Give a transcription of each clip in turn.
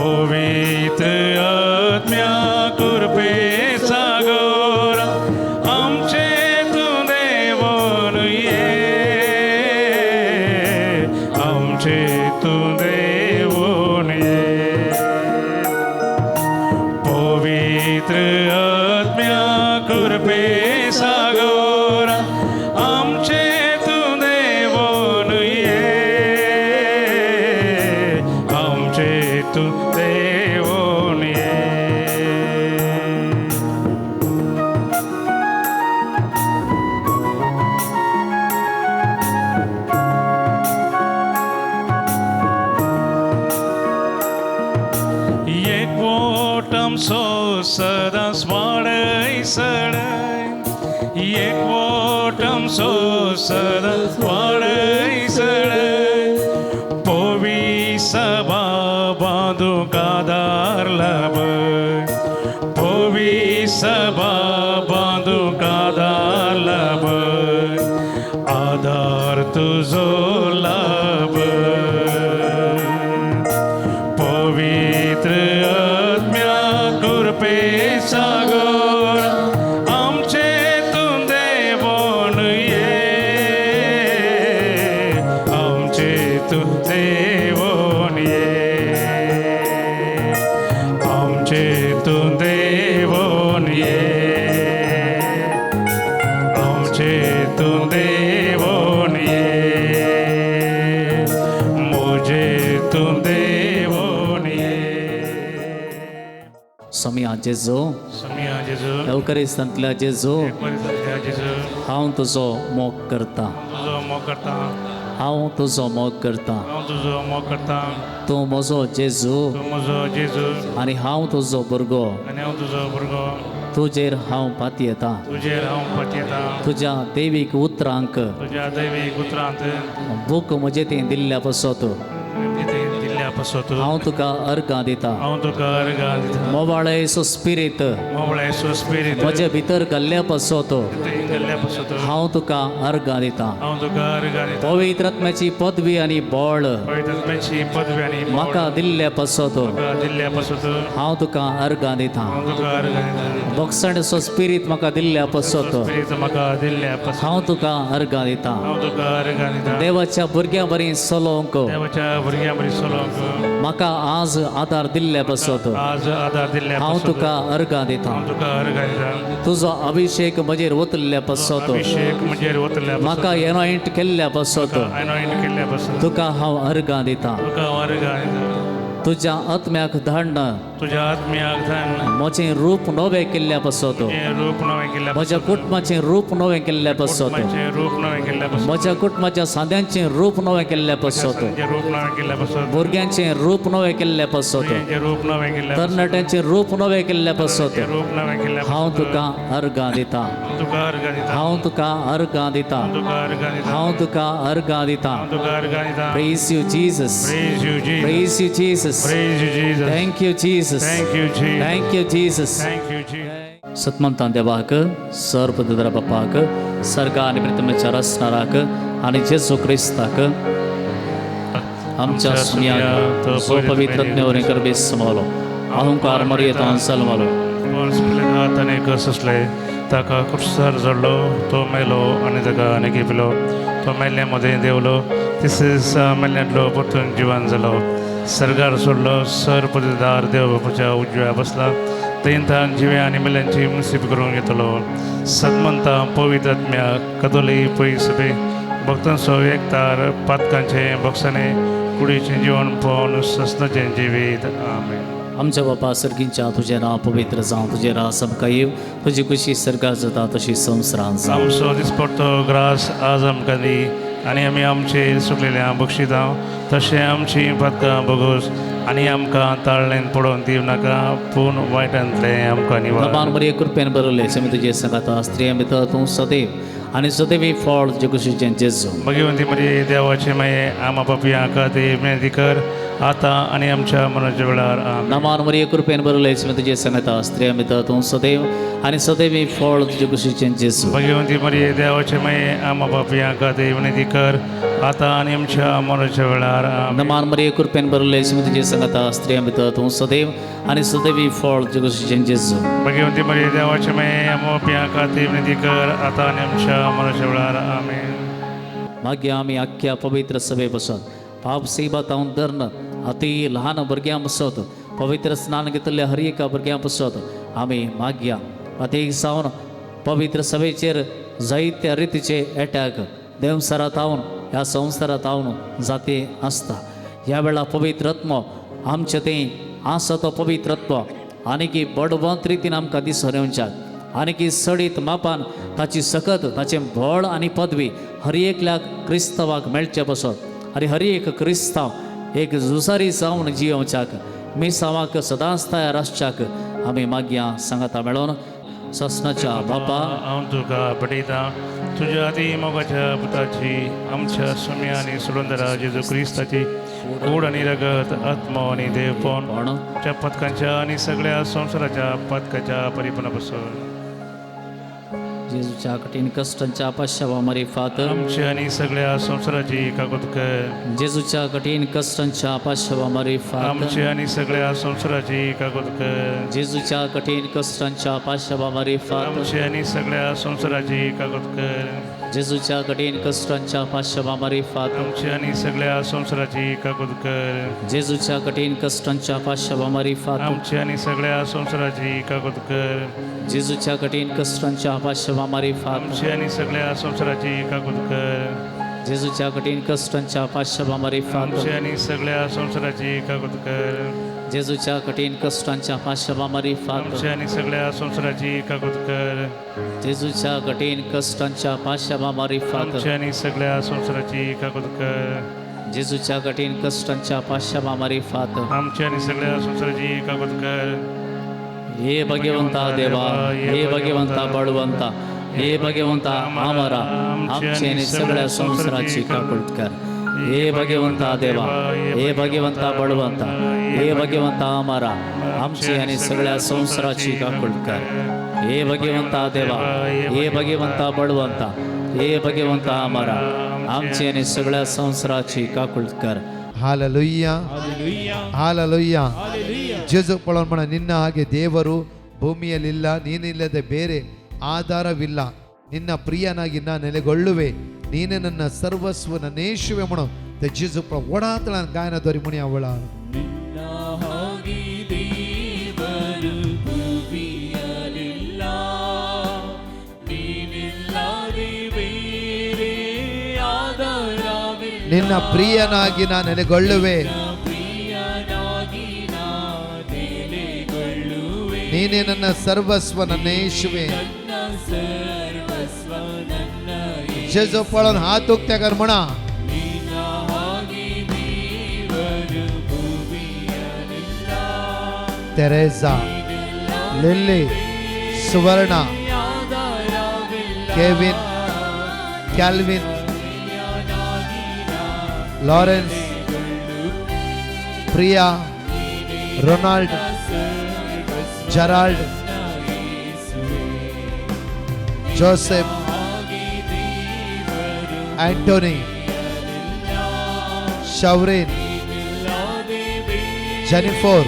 पवित्र आत्म्या कृपे सागोरा आमचे तूं देवोन ये, आमचे तूं देवोन ये। पवित्र आत्म्या कृपे सागोरा आमचे तूं देवोन ये, आमचे तूं देवोन ये। एक आमचो सदांच वाडय सडय, एकवट आमचो सदांच वाडय सडय, पोवी सभा बांदूंक आदार लाभय, पोवी सभा बांदूंक आदार लाभय, आदार तुजो लाभय। पवित्र आत्म्या कृपे सागोर आमचे तूं देवोन ये, आमचे तूं देवोन ये, आमचे तूं देवोन ये, आमचे तूं देवोन ये, मुझे तूं देवोन ये। सोमिया जेजू, समिया जेजू, एवकरिस्तांतल्या जेजू, एकवरिसांतल्या जेजू, हांव तुजो मोग करता, तुजो मोग करता, हांव तुजो मोग करता, हांव तुजो मोग करता, तूं म्हजो जेजू तूं म्हजो जेजू आनी हांव तुजो भुरगो, आनी हांव तुजो भुरगो, तुजेर हांव पातयेता, तुजेर हांव पातयेता, तुज्या देवीक उतरांक तुज्या दैवीक उतरांत बूक म्हजे तें दिल्ल्या पासत दिल्ल्या पासत हांव तुका अर्गां दिता। हांव तुका अर्गां दिता। मोवाळेचो स्पिरीत मोवळेचो स्पिरीत म्हजे भितर घाल्ल्या पासत घाल्ल्या पासत हांव तुका अर्गां दिता। हांव तुका अर्गां दिता। पवित्र आत्म्याची पदवी आनी बळ पवित्र आत्म्याची पदवी आनी बळ म्हाका दिल्ल्या पासत म्हाका दिल्ल्या पासत हांव तुका अर्गां दिता। हांव तुका अर्गां दिता। भोगसणेचो स्पिरीत म्हाका दिल्ल्या पासत स्पिरीत म्हाका दिल्ल्या पासत हांव तुका अर्गां दिता। हांव तुका अर्गां दिता। देवाच्या भुरग्यां बरी चलोवंक देवाच्या भुरग्यां बरी चलोवंक म्हाका आज आदार दिल्ल्या पासत आज आदार दिल्ल्या हांव पासत तुका अर्गां दिता। हांव तुका अर्गां दिता। तुजो अभिषेक म्हजेर ओतल्ल्या पासत अभिषेक म्हजेर ओतल्ल्या पासत म्हाका एनॉयंट केल्ल्या पासत एनॉयंट केल्ल्या पासत तुका हांव अर्गां दिता। तुका हांव अर्गां दिता। तुज्या आत्म्याक धाडन तुज्या आत्म्याक धाडन म्हजें रूप नवें केल्ल्या पासत म्हजें रूप नवें केल्ल्या म्हज्या कुटुंबाचें रूप नवें केल्ल्या पासत कुटुंबाचें रूप नवें केल्ल्या पासत म्हज्या कुटुंबाच्या सांद्यांचें रूप नवें केल्ल्या पासत रूप नवें केल्ल्या पासत भुरग्यांचें रूप नवें केल्ल्या पासत भुरग्यांचें रूप नवें केल्ल्या तरणाट्यांचें रूप नवें केल्ल्या पासत रूप नवें केल्ल्या हांव तुका अर्गां दिता। हांव तुका अर्गां दिता। हांव तुका अर्गां दिता। तुका अर्गां दिता। हांव तुका अर्गां दिता। हांव तुका अर्गां दिता। Praise you Jesus. Praise you Jesus. Praise you Jesus. Praise you Jesus. Thank you Jesus. Thank you Jesus. Thank you Jesus. Thank you Jesus. सतमंतान देवाक सर्वदर बापाक सर्गा आनी प्रथमेच्या रसनाराक आनी जेजू क्रिस्ताक आमच्या सुमयाक जो पवित्र आत्म्यावरी करबेस समवलो अहंकार मर्येतान जल्मलो हाताने कसले ताका कुर्सार जडलो तो मेलो आनी ताका आनी घेपलो तो मेल्ल्या मदें देंवलो तिसरे मेल्ल्यांतलो परतून जिवन जालो सर्गार सोडलो सर पददार देव बापाच्या उजव्या बसला थंय जिव्या आनी मेल्यांची मुसीब करूंक येतलो सदमंता पवित्र आत्म्या कदोली पयसबे भक्तांचो एकतार पातकांचे भक्षणे कुडीचें जिवन पळोवन सस्नाचें जिवीत. आमेन. आमच्या बापा सर्गींच्या तुजें नांव पवित्र जावं, तुजें राज आमकां येवं, तुजी खुशी सर्गार जाता तशी संवसारांत जावं. आमचो दिसपडतो ग्रास आज आमकां दी आनी आमी आमचे सुकलेल्या बक्षितां तशें आमची पातकां बगोस आनी आमकां ताळ्ळेन पडोवन दिवं नाका पूण वायटांतलें आमकां निवार. नबान मरिये कृपेन बरयलें आमी तुजे सांगाता स्त्रियां भितर तूं सदैव आनी सदैव फळ तुजे कुशीचें जेजू. भगवंती मरिये देवाचे माये आमा पापयां खातीर विनंती कर आतां आनी आमच्या मरणाच्या वेळार आमेन. नमान मरिये कृपेन भरलेच मी तुझे सांगता स्त्रिया मित्र तूं सदैव आणि सदैव फळ तुझे कुशीचें जेजू. भगवंती मरिये देवाचे मये आमा पापयां खातीर विनंती कर आतां आनी आमच्या मरणाच्या वेळार आमेन. नमान मरिये कृपेन भरलेच मी तुझे सांगता स्त्रिया मित्र तूं सदैव आणि सदैव फळ तुझे कुशीचें जेजू. भगवंती मरिये देवाचे मये आमा पापयां खातीर विनंती कर आतां आनी आमच्या मरणाच्या वेळार आमेन. मागीर आमी आख्ख्या पवित्र सभे बसत पाप सेवा तावन धरून अति ल्हान भुरग्यां बसत पवित्र स्नान घेतिल्ल्या हर एका भुरग्यां बसत आमी मागया अतीक जावन पवित्र सभेचेर जायत्या रितीचे एटॅक देंवसारात हावन ह्या संवसारात हावन जाती आसता. ह्या वेळार पवित्रत्व आमचें तें आसा तो पवित्रत्व आनीकी बडवंत रितीन आमकां दिसून येवच्याक आनीकी सडीत मापान ताची सकत ताचें बळ आनी पदवी हर एकल्याक क्रिस्तांवाक मेळचें बसत आनी हर एक क्रिस्तांव एक झुजारी जावन जियोवच्याक मिसांवाक सदांच तयार आसच्याक आमी मागया सांगाता मेळोन ससनाच्या बापा. हांव तुका पटयतां तुज्या अती मोगाच्या पुताची आमच्या सुम्या आनी सुलंदरा जेजू क्रिस्ताची कूड आनी रगत आत्मो आनी देवपण पण च्या पदकांच्या आनी सगळ्या संवसाराच्या पदकाच्या परिपणा पासून जेजूच्या कठीण कश्टांच्या पाशावा मारिफात आमच्या आनी सगळ्या संवसाराची काकूत कर. जेजूच्या कठीण कश्टांच्या पाशावा मारिफात आमच्या आनी सगळ्या संवसाराची काकूत कर. जेजूच्या कठीण कश्टांच्या पाशावा मारिफात आमच्या आनी सगळ्या संवसाराची काकूत कर. जेजूच्या कठीण कश्टांच्या पाशावा मारिफात आमच्या आनी सगळ्या संवसाराची काकूत कर. जेजूच्या कठीण कश्टांच्या पाशावा मारिफात आमच्या आनी सगळ्या संवसाराची काकूत कर. जेजूच्या कठीण कश्टांच्या पाशावा मारिफात आमच्या आनी सगळ्या संवसाराची काकूत कर. जेजूच्या कठीण कश्टांच्या पाशावा मारिफात आमच्या आनी सगळ्या संवसाराची काकूत कर. जेजूच्या कठीण कश्टांच्या पाशावा मारिफात आमच्या आनी सगळ्या संवसाराची काकूत कर. जेजूच्या कठीण कश्टांच्या पाशावा मारिफात आमच्या आनी सगळ्या संवसाराची काकूत कर. जेजूच्या कठीण कश्टांच्या पाशावा मारिफात आमच्या आनी सगळ्या संवसाराची काकूत कर. हे भगवंता देवा, हे भगवंता बळवंता, हे भगवंता आमरा आमचे आणि सगळ्या संसाराची काकूट कर. हे भगवंता देवा, हे भगवंता बळवंता, हे भगवंता आमरा आमची आणि सगळ्या संसाराची काकूट कर. हे भगवंता देवा, हे भगवंता बळवंता, हे भगवंता आमरा आमची आणि सगळ्या संसाराची काकूट कर. Hallelujah, hallelujah. ಜೇಸು ಪಳೋನ್ ಮಣ ನಿನ್ನ ಹಾಗೆ ದೇವರು ಭೂಮಿಯಲ್ಲಿಲ್ಲ, ನೀನಿಲ್ಲದೆ ಬೇರೆ ಆಧಾರವಿಲ್ಲ, ನಿನ್ನ ಪ್ರಿಯನಾಗಿ ನಾ ನೆಲೆಗೊಳ್ಳುವೆ, ನೀನೇ ನನ್ನ ಸರ್ವಸ್ವ ನನ್ನೇಶುವೆ ಮಣೋ ಜೇಸು ಪಳ ಓಡಾತಳ ಗಾಯನ ದೊರಿ ಮುಣಿ ಅವಳ. ನಿನ್ನ ಹಾಗೆ ದೇವರು ಭುವಿಯಲಿಲ್ಲ, ನೀನಿಲ್ಲದೆ ಬೇರೆ ಆಧಾರವಿಲ್ಲ. ನಿನ್ನ ಪ್ರಿಯನಾಗಿ ನಾ ನೆಲೆಗೊಳ್ಳುವೆ, ಪ್ರಿಯನಾಗಿ ನಾ ನೆಲೆಗೊಳ್ಳುವೆ, ನೀನೇ ನನ್ನ ಸರ್ವಸ್ವ ನನ್ನೇಶುವೆ. ನನ್ನ ಸರ್ವಸ್ವ ನನ್ನ ಜೇಸು ಪಳನ್ ಹಾತ್ ಹೋಗ್ತ್ಯಾಗ ಮಣ. ನಿನ್ನ ಹಾಗೆ ದೇವರು ಭುವಿಯಲಿಲ್ಲ, Teresa, Lily, Suvarna, ಆಧಾರವಿಲ್ಲ. Kevin, Calvin, Lawrence, Priya, Ronald, Gerald, Joseph, Antony, Shaurin, Jennifer,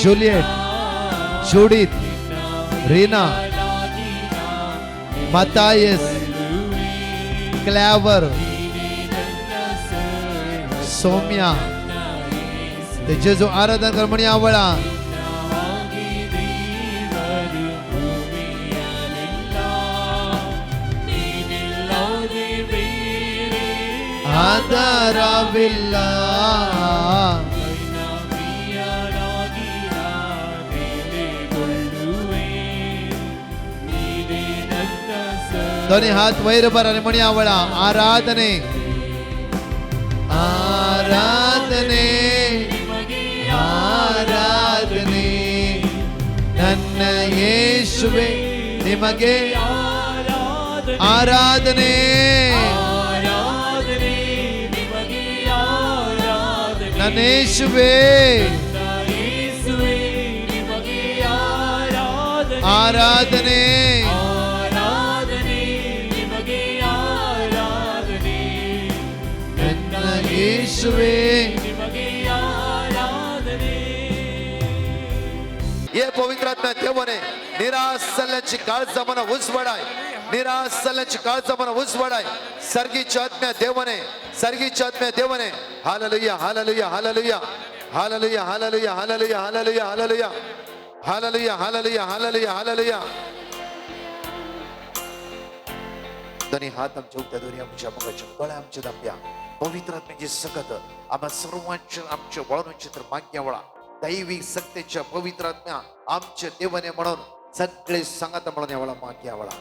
Juliet, Judith, Reena, Matthias, Claver, Soumya. ते जेजू आराधन कर म्हणी आवळा. ಆಧಾರವಿಲ್ಲ, दोन्ही हात वैर बर आणि म्हणी आवळा. आराधने, ಆರಾಧನೆ, ಆರಾಧನೆ ನನ್ನ ಯೇಸುವೆ ನಿಮಗೆ ಆರಾಧನೆ. ನನ್ನ ಯೇಸುವೇ, ಯೇಸುವೇ ನಿಮಗೆ ಆರಾಧನೆ, ಆರಾಧನೆ, ಆರಾಧನೆ ನಿಮಗೆ ಆರಾಧನೆ, ನನ್ನ ಯೇಸುವೇ ನಿಮಗೆ ಆರಾಧನೆ. ये पवित्र आत्मा देवाने निराश जाल्ल्याची काळजा मना उजवाडाय, निराश जाल्ल्याची काळजा मना उजवाडाय. सर्गीच्या आत्म्या देवाने, सर्गीच्या आत्म्या देवाने. Hallelujah, hallelujah, hallelujah, hallelujah, hallelujah, hallelujah, hallelujah, hallelujah, hallelujah, hallelujah, hallelujah, hallelujah. दोन्ही हात आमच्या उक्त्या दोन्ही आमच्या मुखाच्या दोळे आमच्या दापया. पवित्र आत्म्याची सकत आम्हा सर्वांच्या आमच्या वळून चित्र मागण्या वळा. दैवी सत्तेच्या पवित्र आत्म्या आमच्या देवाने म्हणून सगळे सांगत म्हणून यावळा मागण्या वळा.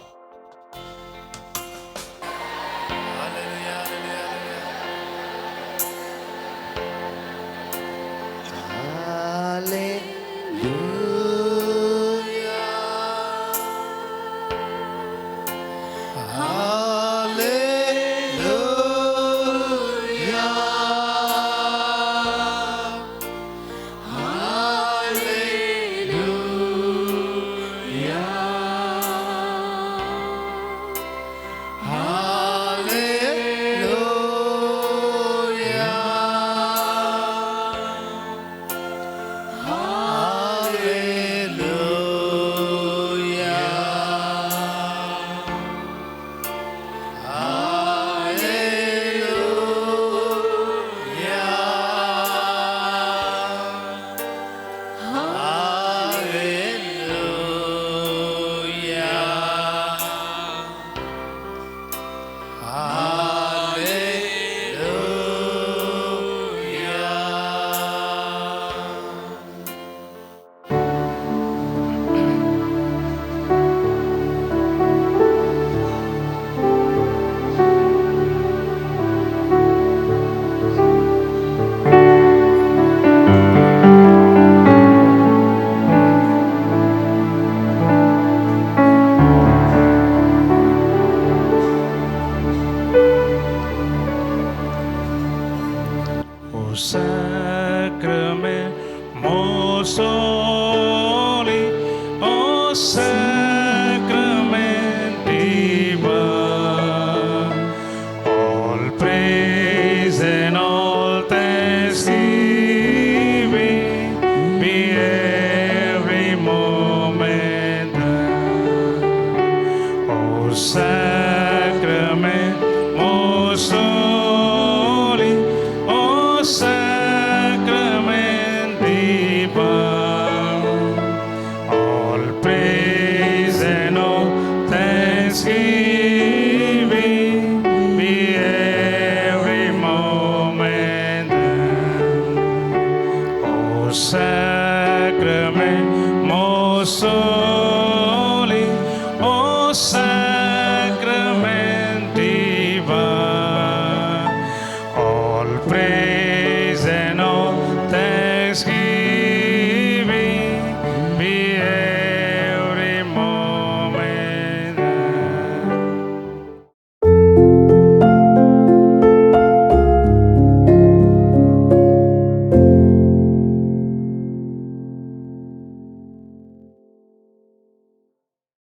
O sacrament most holy, O sacrament divine, all praise and all thanksgiving be every moment thine. O sacrament most holy, O sacrament divine, all praise and all thanksgiving be every moment thine. O sacrament most holy,